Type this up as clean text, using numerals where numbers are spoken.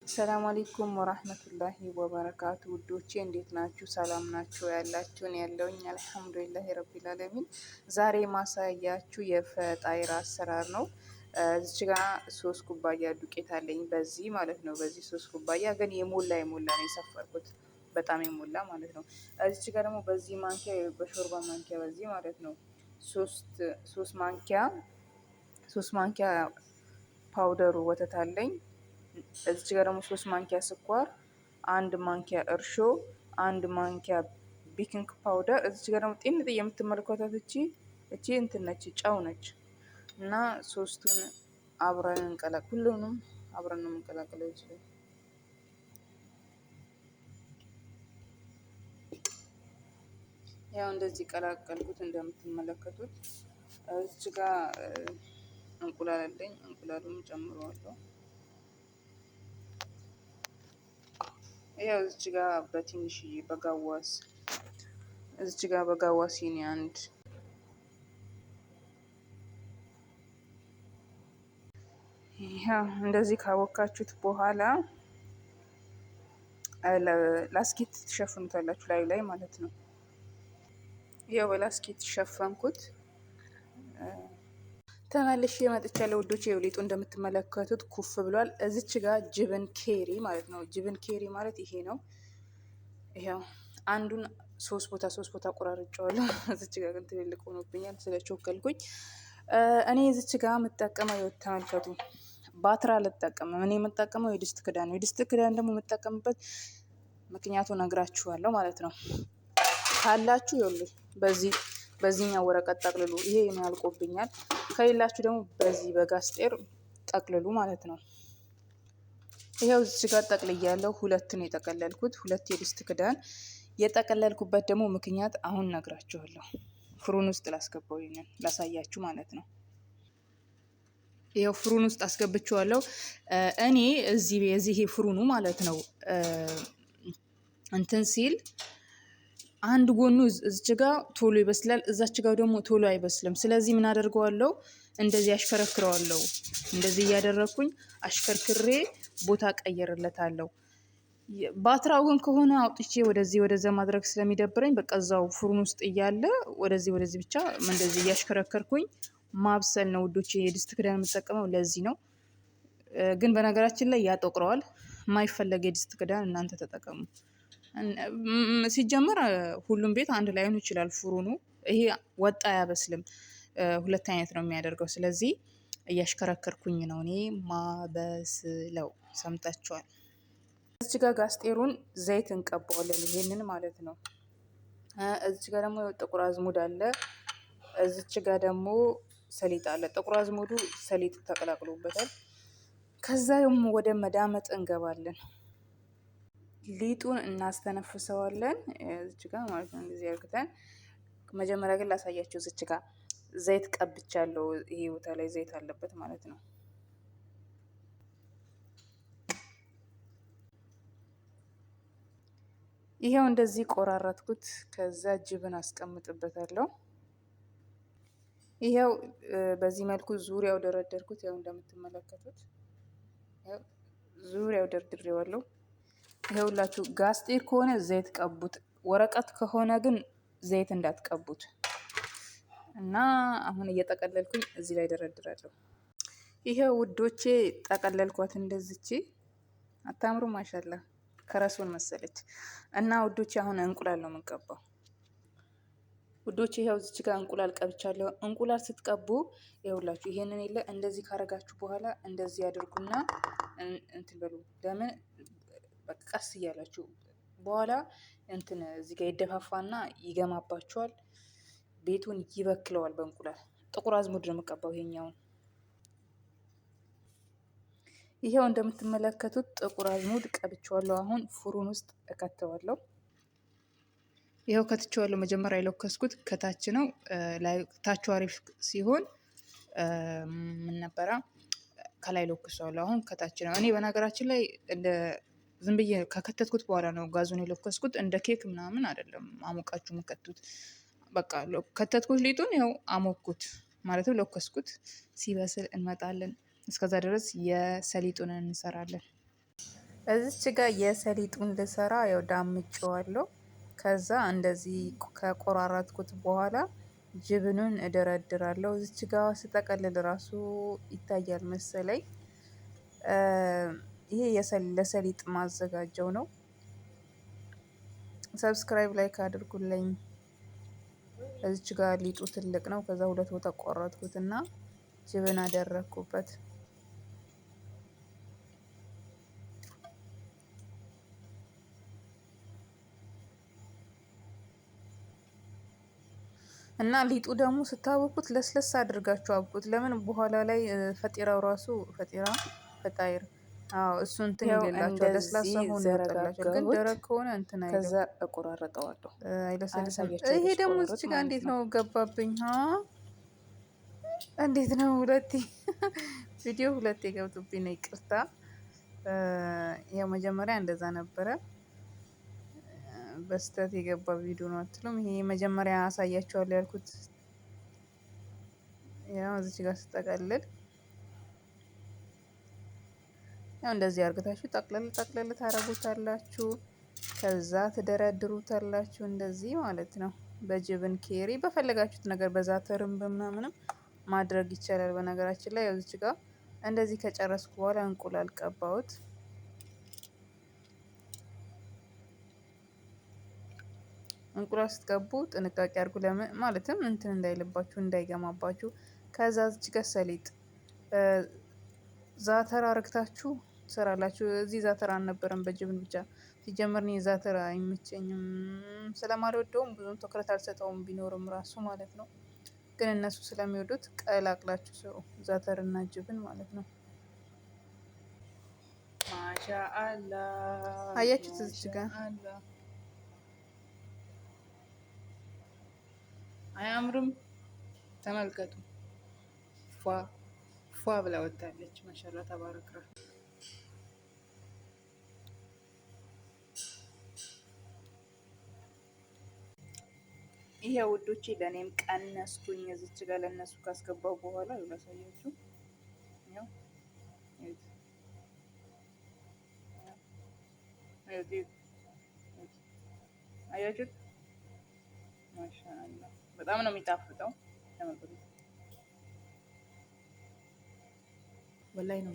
ሰላም አለይኩም ወራህመቱላሂ ወበረካቱ። ውዶቼ እንዴት ናችሁ? ሰላም ናችሁ? ያላችሁን ያለውኝ አልሐምዱሊላሂ ረቢል አለሚን። ዛሬ ማሳያችሁ የፈጣይር አሰራር ነው። እዚች ጋ 3 ኩባያ ዱቄት አለኝ በዚህ ማለት ነው። በዚህ 3 ኩባያ ግን የሞላ የሞላ ነው የሰፈርኩት፣ በጣም የሞላ ማለት ነው። እዚች ጋ ደግሞ በዚህ ማንኪያ፣ በሾርባ ማንኪያ በዚህ ማለት ነው፣ ሶስት ማንኪያ 3 ማንኪያ powder ኡ ወተት አለኝ። እዚች ጋር ደግሞ 3 ማንኪያ ስኳር፣ 1 ማንኪያ እርሾ፣ 1 ማንኪያ baking powder። እዚች ጋር ደግሞ ጤንጥ የምትመለከቷት እቺ እንትን ነች፣ ጨው ነች። እና ሶስቱን አብረን እንቀላቅ ሁሉንም አብረን ነው የምንቀላቅለው። ይችላል። ያው እንደዚህ ቀላቀልኩት እንደምትመለከቱት። እዚች ጋር እንቁላል አለኝ። እንቁላሉን ጨምረዋለሁ። ያው እዚች ጋር በትንሽዬ በጋዋስ፣ እዚች ጋር በጋዋ ሲኒ አንድ። ያው እንደዚህ ካቦካችሁት በኋላ ላስኪት ትሸፍኑታላችሁ ላይ ላይ ማለት ነው። ያው በላስኪት ሸፈንኩት። ተመልሼ መጥቻለሁ ውዶቼ። ሊጡ እንደምትመለከቱት ኩፍ ብሏል። እዚች ጋር ጅብን ኬሪ ማለት ነው። ጅብን ኬሪ ማለት ይሄ ነው። ይሄው አንዱን ሶስት ቦታ ሶስት ቦታ ቆራርጬዋለሁ። እዚች ጋር ግን ትልልቅ ሆኖብኛል ስለቾከልኩኝ። እኔ እዚች ጋር የምጠቀመው፣ ተመልከቱ፣ ባትራ አልጠቀምም። እኔ የምጠቀመው የድስት ክዳን ነው። የድስት ክዳን ደግሞ የምጠቀምበት ምክንያቱ ነግራችኋለሁ ማለት ነው። ካላችሁ ይኸውልህ በዚህ በዚህኛው ወረቀት ጠቅልሉ። ይሄ እኔ አልቆብኛል። ከሌላችሁ ደግሞ በዚህ በጋስጤር ጠቅልሉ ማለት ነው። ይኸው እዚህ ጋር ጠቅልያለሁ። ሁለት ነው የጠቀለልኩት፣ ሁለት የድስት ክዳን የጠቀለልኩበት ደግሞ ምክንያት አሁን ነግራችኋለሁ። ፍሩን ውስጥ ላስገባው፣ ይሄንን ላሳያችሁ ማለት ነው። ይኸው ፍሩን ውስጥ አስገብቼዋለሁ። እኔ እዚህ የዚህ ፍሩኑ ማለት ነው እንትን ሲል አንድ ጎኑ እዚች ጋ ቶሎ ይበስላል፣ እዛች ጋ ደግሞ ቶሎ አይበስልም። ስለዚህ ምን አደርገዋለሁ? እንደዚህ አሽከረክረዋለሁ። እንደዚህ እያደረግኩኝ አሽከርክሬ ቦታ ቀይርለታለሁ። ባትራው ግን ከሆነ አውጥቼ ወደዚህ ወደዛ ማድረግ ስለሚደብረኝ በቃ እዛው ፍሩን ውስጥ እያለ ወደዚህ ወደዚህ ብቻ እንደዚህ እያሽከረከርኩኝ ማብሰል ነው ውዶቼ። የድስት ክዳን የምጠቀመው ለዚህ ነው። ግን በነገራችን ላይ ያጠቁረዋል። የማይፈለግ የድስት ክዳን እናንተ ተጠቀሙ። ሲጀመር ሁሉም ቤት አንድ ላይሆን ይችላል ፍሩኑ። ይሄ ወጥ አያበስልም። ሁለት አይነት ነው የሚያደርገው። ስለዚህ እያሽከረከርኩኝ ነው እኔ ማበስለው። ሰምታችኋል። እዚህ ጋር ጋስጤሩን ዘይት እንቀባዋለን፣ ይሄንን ማለት ነው። እዚች ጋር ደግሞ ጥቁር አዝሙድ አለ። እዚች ጋር ደግሞ ሰሊጥ አለ። ጥቁር አዝሙዱ ሰሊጥ ተቀላቅሎበታል። ከዛ ደግሞ ወደ መዳመጥ እንገባለን። ሊጡን እናስተነፍሰዋለን እዚች ጋር ማለት ነው። እንደዚህ አድርገን፣ መጀመሪያ ግን ላሳያችሁ። እዚች ጋር ዘይት ቀብቻለሁ። ይሄ ቦታ ላይ ዘይት አለበት ማለት ነው። ይሄው እንደዚህ ቆራረጥኩት። ከዛ ጅብን አስቀምጥበታለሁ። ይሄው በዚህ መልኩ ዙሪያው ደረደርኩት። ያው እንደምትመለከቱት ዙሪያው ደርድሬዋለሁ። ይኸውላችሁ ጋስጤር ከሆነ ዘይት ቀቡት፣ ወረቀት ከሆነ ግን ዘይት እንዳትቀቡት። እና አሁን እየጠቀለልኩኝ እዚህ ላይ ደረድራለሁ። ይሄው ውዶቼ ጠቀለልኳት እንደዚች። አታምሩ? ማሻላ ከረሱን መሰለች። እና ውዶቼ አሁን እንቁላል ነው የምንቀባው። ውዶቼ ይኸው እዚች ጋር እንቁላል ቀብቻለሁ። እንቁላል ስትቀቡ ይኸውላችሁ ይሄንን የለ እንደዚህ ካረጋችሁ በኋላ እንደዚህ ያድርጉና እንትን በሉ። ለምን ቀስ እያላችሁ በኋላ እንትን እዚህ ጋር ይደፋፋና ይገማባችኋል። ቤቱን ይበክለዋል በእንቁላል። ጥቁር አዝሙድ ነው የምቀባው ይሄኛውን። ይሄው እንደምትመለከቱት ጥቁር አዝሙድ ቀብቼዋለሁ። አሁን ፉሩን ውስጥ እከተዋለሁ። ይኸው ከትቼዋለሁ። መጀመሪያ የለኮስኩት ከታች ነው። ታቹ አሪፍ ሲሆን ምን ነበረ ከላይ ለኩሰዋለሁ። አሁን ከታች ነው። እኔ በነገራችን ላይ እንደ ዝም ብዬ ከከተትኩት በኋላ ነው ጋዙን የለኮስኩት። እንደ ኬክ ምናምን አይደለም አሞቃችሁ የምከቱት። በቃ ከተትኩት ሊጡን፣ ያው አሞኩት ማለትም ለኮስኩት። ሲበስል እንመጣለን። እስከዛ ድረስ የሰሊጡን እንሰራለን። እዚች ጋር የሰሊጡን ልሰራ ያው ዳምጬዋለሁ። ከዛ እንደዚህ ከቆራረጥኩት በኋላ ጅብኑን እደረድራለሁ። እዚች ጋር ስጠቀልል ራሱ ይታያል መሰለኝ። ይሄ ለሰሊጥ ማዘጋጀው ነው። Subscribe like አድርጉልኝ። እዚች ጋር ሊጡ ትልቅ ነው። ከዛ ሁለት ቦታ ቆረጥኩትና جبن አደረግኩበት። እና ሊጡ ደግሞ ስታቦኩት ለስለስ አድርጋችሁ አብኩት። ለምን በኋላ ላይ ፈጢራው ራሱ ፈጢራ فطاير አዎ እሱ እንትን ይልላቸዋል። ለስላሳ ሆኖ ይወጣላቸዋል። ግን ደረቅ ከሆነ እንትን አይልም። ከዛ እቆራረጠዋለሁ፣ አይለሰልስም። ይሄ ደግሞ እዚች ጋር እንዴት ነው ገባብኝ? እንዴት ነው ሁለቴ ቪዲዮ ሁለቴ ገብቶብኝ ነው፣ ይቅርታ። ያው መጀመሪያ እንደዛ ነበረ፣ በስተት የገባ ቪዲዮ ነው አትሉም? ይሄ መጀመሪያ አሳያቸዋለሁ ያልኩት ያው እዚች ጋር ስጠቀልል ያው እንደዚህ አርግታችሁ ጠቅለል ጠቅለል ታረጉታላችሁ። ከዛ ትደረድሩታላችሁ እንደዚህ ማለት ነው። በ جبن ኬሪ በፈለጋችሁት ነገር በ زعتر ም በምናምንም ማድረግ ይቻላል። በነገራችን ላይ እዚች ጋር እንደዚህ ከጨረስኩ በኋላ እንቁላል ቀባሁት። እንቁላል ስትቀቡ ጥንቃቄ አድርጉ። ለምን ማለትም እንትን እንዳይልባችሁ እንዳይገማባችሁ። ከዛ እዚች ጋር ሰሊጥ زعتر አርግታችሁ ትሰራላችሁ። እዚህ زعتر አልነበረም በ جبن ብቻ ሲጀመር እኔ زعتر አይመቸኝም ስለማልወደውም ብዙም ትኩረት አልሰጠውም ቢኖርም ራሱ ማለት ነው። ግን እነሱ ስለሚወዱት ቀላቅላችሁ ስሩ፣ زعتر እና جبن ማለት ነው። ማሻአላ አያችሁት እዚች ጋር አያምርም? ተመልከቱ። ፏ ፏ ብላ ወጣለች። ማሻአላ ተባረክ። ይሄ ውዶቼ ለእኔም ቀነስኩኝ። እዚች ጋር ለእነሱ ካስገባው በኋላ ላሳያችሁ። አያችሁት? ማሻአላ በጣም ነው የሚጣፍጠው። ተመልከቱ። ወላሂ ነው።